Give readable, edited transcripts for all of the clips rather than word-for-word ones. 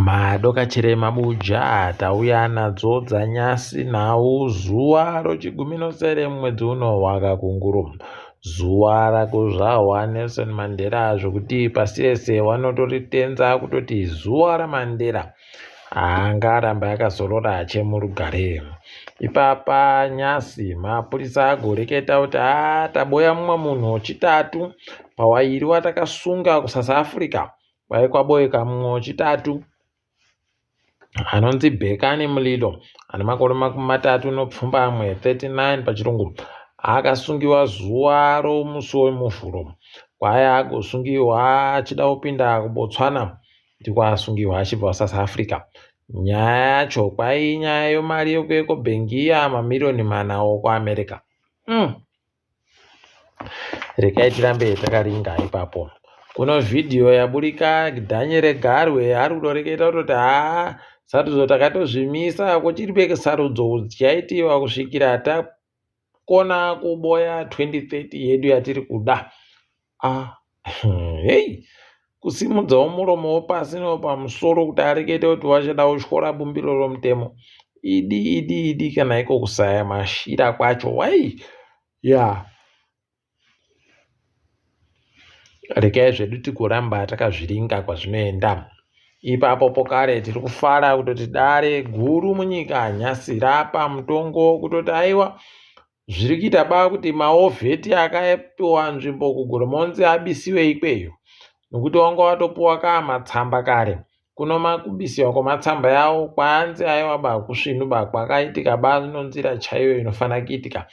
Madokachire mabuja tauya nadzo dzanyasi nhau zuva rochiguminosere mumwedzi uno wakakunguru. Zuva rakuzvahwa Nelson Mandela zvokuti pasi rese wanotoritenza kutoti zuva raMandela. Haangarambe akazorora chemurugare. Ipapa nyasi mapurisa agoreketa kuti haa taboya mumwe munhu wechitatu pawairi watakasunga kuSouth Africa. Kwai kwaboeka mumwe wechitatu anonzi Bhekani Mlilo ane makore 37, 39 pachirungu, akasungiwa zuva romusi weMuvhuro. Kwai agosungiwa achida kupinda kuBotswana ndiko asungiwa achibva kuSouth Africa. Nyaya yacho kwai inyaya yemari yekuEcobank iya mamiriyoni mana okuAmerica. Regai tirambe takaringa ipapo. Kuno vhidhiyo yaburika Daniel Garwe ari kutoreketa kutoti haa sarudzo takatozvimisa kuchiri sarudzo dzichaitiwa kusvikira takona kuboya 2030 yedu yatiri kuda. Ah, hei kusimudzawo muromo wopasi newepamusoro kuti arekete kuti wachada kutyora bumbiro romutemo idi idi idi kana iko kusaya mashira kwacho wai ya yeah. Regai zvedu tigoramba takazviringa kwazvinoenda. Ipapo pokare tiri kufara kutoti dare guru munyika nhasi rapa mutongo kutoti aiwa zviri kuita ba kuti maovheti akapiwa nzvimbo kuGoromonzi abisiwe ikweyo nokuti wanga watopiwa kaa matsamba kare Kuno makubisiwa kwematsamba yawo kwanzi aiwa ba kusvinu ba kwakaitika ba nonzira chaiyo inofanira kuitika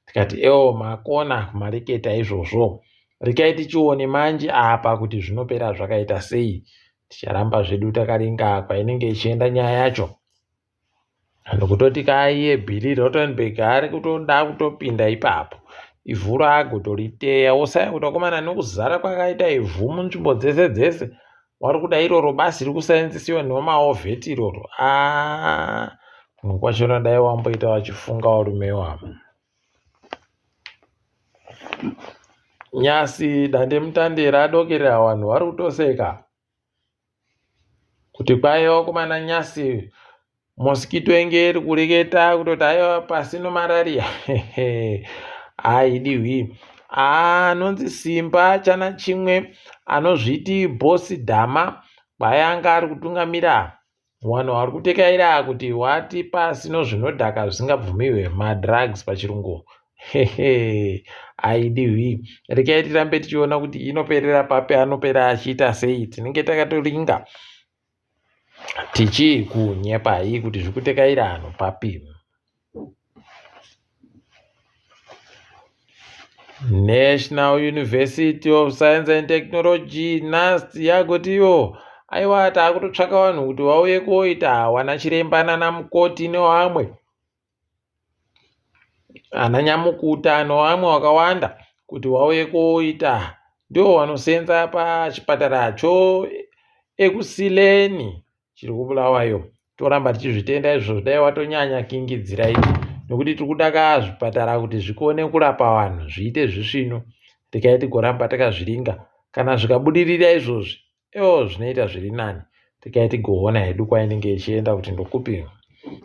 tikati ewo makona kumareketa izvozvo rekai tichione manje apa kuti zvinopera zvakaita sei ticharamba zvedu takaringa kwainenge ichienda nyaya yacho Nokutoti kaiye Billy Rottenberg ari kutoda kutopinda ipapo. Ivhu raagotoriteya wosaya kuti vakomana nokuzara kwakaita ivhu munzvimbo dzese dzese wari kuda iroro basi riri kusaenzesiwa nemaovheti iroro aa kumwe kwachona dai wamboita vachifunga varume iwavo. Nyasi dandemutande radokerera vanhu vari kutoseka. Kuti kwaiva vakomana nyasi mosquito inge iri kureketa kutoti aiwa pasi nomarariya haidiwi anonzi simba chana chimwe anozviti boss dhama kwayanga ari kutungamira Vanhu vari kutekaira kuti wati pasi nozvinodhaka zvisingabvumiwe madrugs pachirungu hehe haidiwi regai tirambe tichiona kuti inoperera papi anopera achiita sei tinenge takatoringa tichikunyepai kuti zvikutekaira anhu papi. National University of Science and Technology NUST yagotiwo aiwa taakutotsvaka vanhu kuti vauye koita wana chiremba nana mukoti nevamwe ana nyamukuta nevamwe vakawanda kuti vauye koita ndivo vanosenza pachipataracho Ekusileni chiri kuBulawayo. Toramba tichizvitenda izvozvo dai watonyanya kingidzira iyi nekuti tiri kuda ka zvipatara kuti zvikone kurapa vanhu zviite zvisvinu tikai tigoramba takazviringa kana zvikabudirira izvozvi ewo zvinoita zviri nani tikai tigoona hedu kwainenge ichienda kuti ndokupi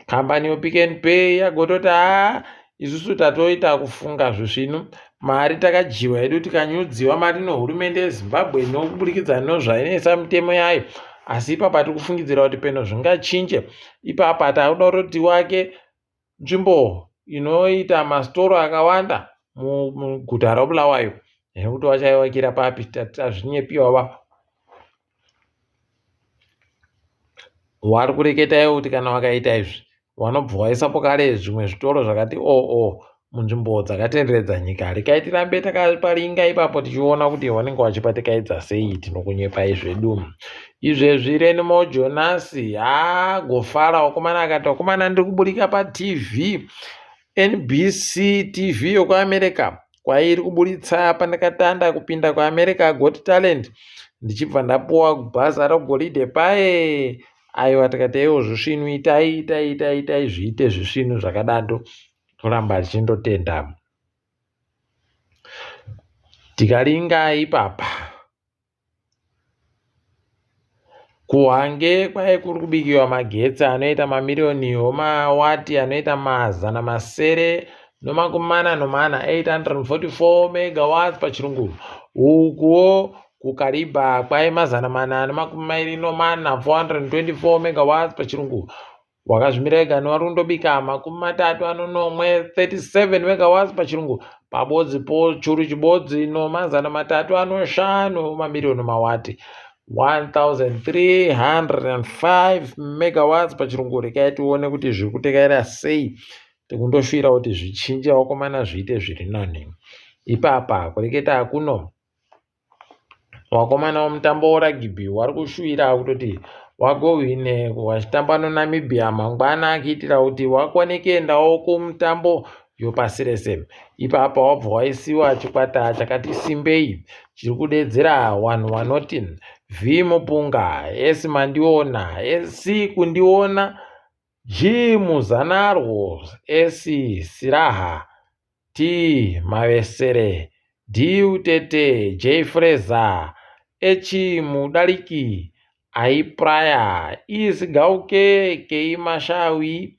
Kambani yoPick n Pay yagototi haa isusu tatoita kufunga zvisvinu mari takadyiwa hedu tikanyudziwa mari nehurumende yeZimbabwe nokuburikidza nozvainoisa mitemo yayo asi ipapa tiri kufungidzira kuti peno zvingachinje ipapa takuda kutoti tiwake nzvimbo inoita masitoro akawanda muguta raBulawayo nekuti vachaiwakira papi tazvinyepiwa va Wari kureketa iwe kuti kana wakaita izvi wanobva waisapo kare zvimwe zvitoro zvakati oo oh, oh, munzvimbo dzakatenderedza nyika. Rekai tirambe takaparinga ipapo tichiona kuti vanenge vachipatikaidza sei tinokunyepai zvedu. Izvezvi Renimo Jonasi agofara wakomana akati wakomana ndiri kuburika paTV NBC TV yokuAmerica kwairi kuburitsa pandakatanda kupinda kuAmerica Got Talent ndichibva ndapuwa bhaza regoridhe paye aiwa tikati iwo zvisvinu itai itai itai itai zviite zvisvinu zvakadado toramba tichindotenda tikaringa ipapa. Kuhwange kwaive kuri kubikiwa magetsi anoita mamiriyoni omawati anoita 644, 844 megawatts pachirungu. Ukuwo kuKariba kwaive 424, 424 megawatts pachirungu. Wakazvimira ega nevari kundobika 37, 37 megawatts pachirungu pabodzi po churu chibodzi nomazana matatu anoshanu mamiriyoni mawati 1305 megawatts pachirungu. Rekai tione kuti zviri kutekaira sei tikundoshuvira kuti zvichinje vakomana zviite zviri nani. Ipapa kureketa kuno Vakomana vemutambo weragibhi vari kushuvira kutoti vagohwine vachitamba neNamibia mangwana kuitira kuti vakwane kuendawo kumutambo yopasi rese. Ipapa wabva waisiwa chikwata chakati simbei chiri kudedzera vanhu vanoti V Mupunga, S Mandiona, C Kundiona, G Muzanarwo, S Siraha, T Mavesere, D Utete, J Fraser, H Mudariki, I Pryor, E Sigauke, K Mashawi,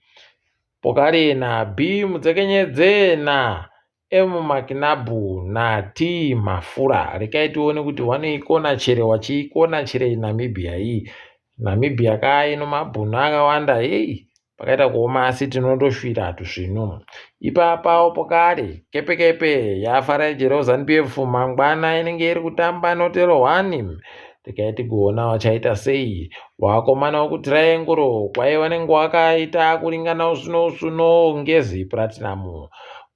Pokare na B Mutsekenyedze na M Makinabu na T Mafura. Rekai tione kuti wanoikona chere wachiikona chere Namibia iyi. Namibia ka ino mabhunu akawanda heyi pakaita kuoma asi tinondoshuvira tusvinu. Ipapawo pokare kepekepe yaFarai Jero ZanuPF mangwana inenge iri kutamba noTelo 1 tikai tigoona vachaita sei. Vakomana vekuTriangle kwai vanenge vakaita kuringana usuno usuno Ngezi Platinum.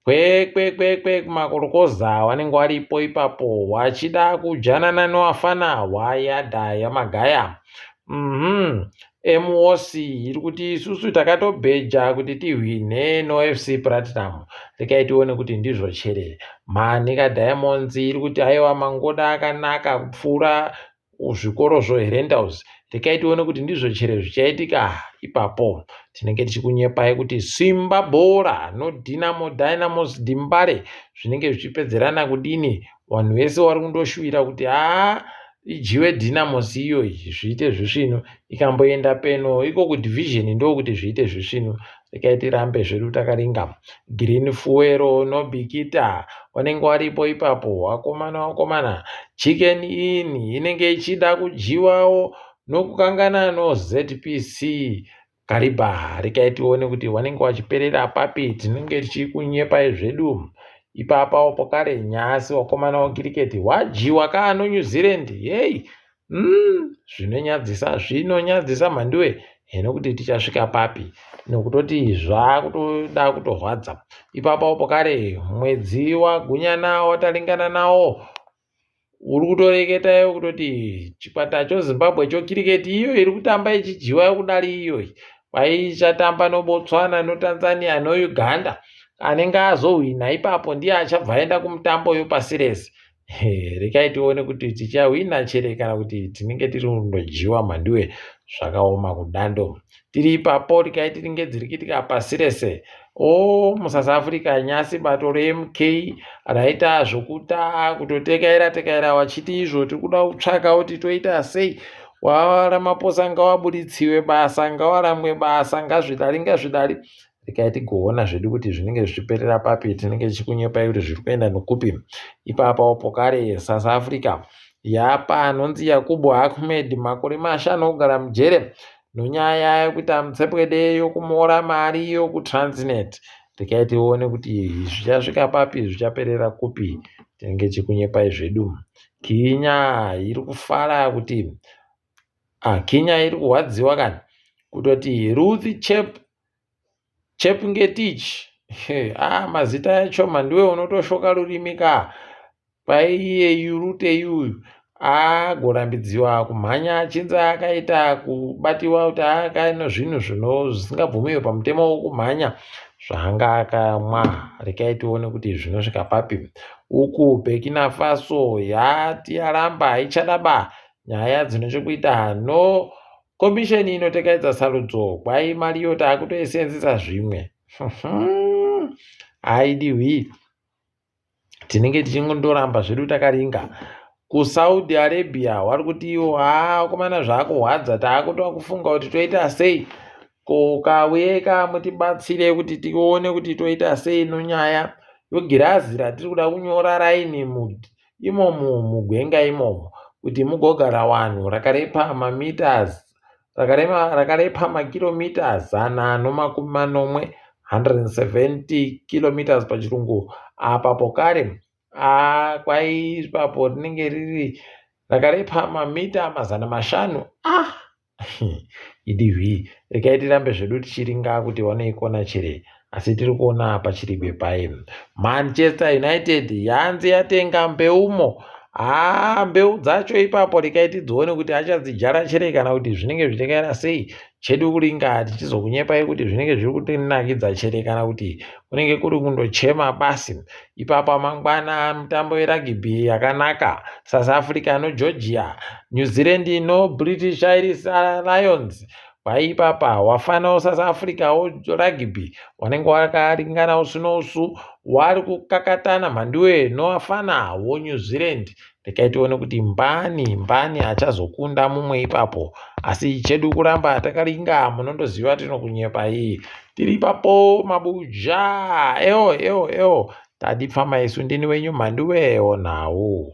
Kwekwekwe kumakorokoza vanenge varipo ipapo vachida kujanana nevafana vayadha yamagaya. Mhm. MOC iri kuti isusu takatobheja kuti tihwinhe noFC Platinum. Rekai tione kuti ndizvo chere. Manica Diamonds iri kuti aiwa mangoda akanaka kupfuura zvikoro zvoHerentals. Rekai tione kuti ndizvo chere zvichaitika ipapo. Tinenge tichikunyepai kuti Simba Bhora noDynamo Dynamos Dimbare zvinenge zvichipedzerana kudini. Vanhu vese vari kundoshuvira kuti haa idyiwe Dynamos iyoyi zviite zvisvinu. Ikamboenda peno iko kudivision ndokuti zviite zvisvinu. Rekai tirambe zvedu takaringa. Green Fuel noBikita vanenge varipo ipapo. Vakomana vakomana. Chicken Inn inenge ichida kudyiwawo nokukangana noZPC Kariba. Rekai tione kuti vanenge vachiperera papi. Tinenge tichikunyepai zvedu. Ipapawo pokare nyasi vakomana wekiriketi wadyiwa ka noNew Zealand. Hey! Zvinonyadzisa zvinonyadzisa mhanduwe hino kuti tichasvika papi nokutoti zvakutoda kutorwadza. Ipapawo pokare mwedzi wagunyana wataringana nawo uri kutoreketa iwe kutoti chikwata choZimbabwe chokiriketi iyo iri kutamba ichidyiwa kudari iyoyi kwaichatamba noBotswana noTanzania noUganda anenge azohwina ipapo ndiye achabva aenda kumutambo yopasi rese. Rekai tione kuti tichahwina chere kana kuti tinenge tiri kundodyiwa mhanduwe zvakaoma kudando. Tiri ipapo rekai tiringe dziri kuitika pasi rese. O muSouth Africa nyasi bato reMK raita zvokuta kutotekaira tekaira vachiti izvo tiri kuda kutsvaka kuti toita sei. WaRamaphosa ngawaburitsiwe basa ngawaramwe basa ngazvidari ngazvidari. Rekai tigoona zvedu kuti zvinenge zvichiperera papi tinenge tichikunyepai kuti zviri kuenda nokupi. Ipapawo pokare South Africa yapa anonzi Yakubu Ahmed makore mashanu okugara mujere nonyaya yekuita mutsepwede yokumora mari yokuTransnet. Rekai tione kuti zvichasvika papi zvichaperera kupi tinenge tichikunyepai zvedu. Kenya iri kufara kuti ah, Kenya iri kurwadziwa kani kutoti Ruth Chep Chepngetich ah, mazita acho mhanduwe unotoshoka rurimi ka kwaiye Yurute yuyu agorambidziwa kumhanya achinzi akaita kubatiwa kuti akaina zvinhu zvisingabvumiwe pamutemo wokumhanya zvaanga akamwa. Rekai tione kuti zvinosvika papi. Uku Burkina Faso yati yaramba haichada ba nyaya dzine chekuita no komisheni inotekaidza sarudzo kwai mari iyo taakutoisenzesa zvimwe. Haidiwi. Tinenge tichingondoramba zvedu takaringa. KuSaudi Arabia wari kuti iwo haa vakomana zvakurwadza taakutoda kufunga kuti toita sei. Ko kauyeka mutibatsire kuti tione kuti toita sei nonyaya yogirazi ratiri kuda kunyora raini imomo mugwenga imomo kuti mugogara wanhu rakarepa mameters rakarepa makiromita 170, 170 kilometers pachirungu apa pokare kwai ipapo rinenge riri rakarepa mamita 500. Ah idv regai tirambe zvedu tichiringa kuti wanoikona chere asi tiri kuona pachiri bepai. Manchester United yanzi yatenga mbeumo. Haa mbeu dzacho ipapo regai tidzione kuti achadzidyara chere kana kuti zvinenge zvichakaita sei. Chedu kuringa tichizokunyepai kuti zvinenge zviri kutinakidza chere kana kuti kunenge kuri kundochema basi. Ipapa mangwana mitambo yeragibhi yakanaka. South Africa noGeorgia, New Zealand noBritish Irish Lions. Kwaipapa wafana weSouth Africa woragibhi wanenge wakaringana usu nousu wari kukakatana mhanduwe nowafana woNew Zealand. Regai tione kuti mbani mbani achazokunda mumwe ipapo. Asi chedu kuramba takaringa munondoziva tinokunyepai. Tiri ipapo mabuja ewo ewo ewo tadipfama isu ndini wenyu mhanduwe onhau.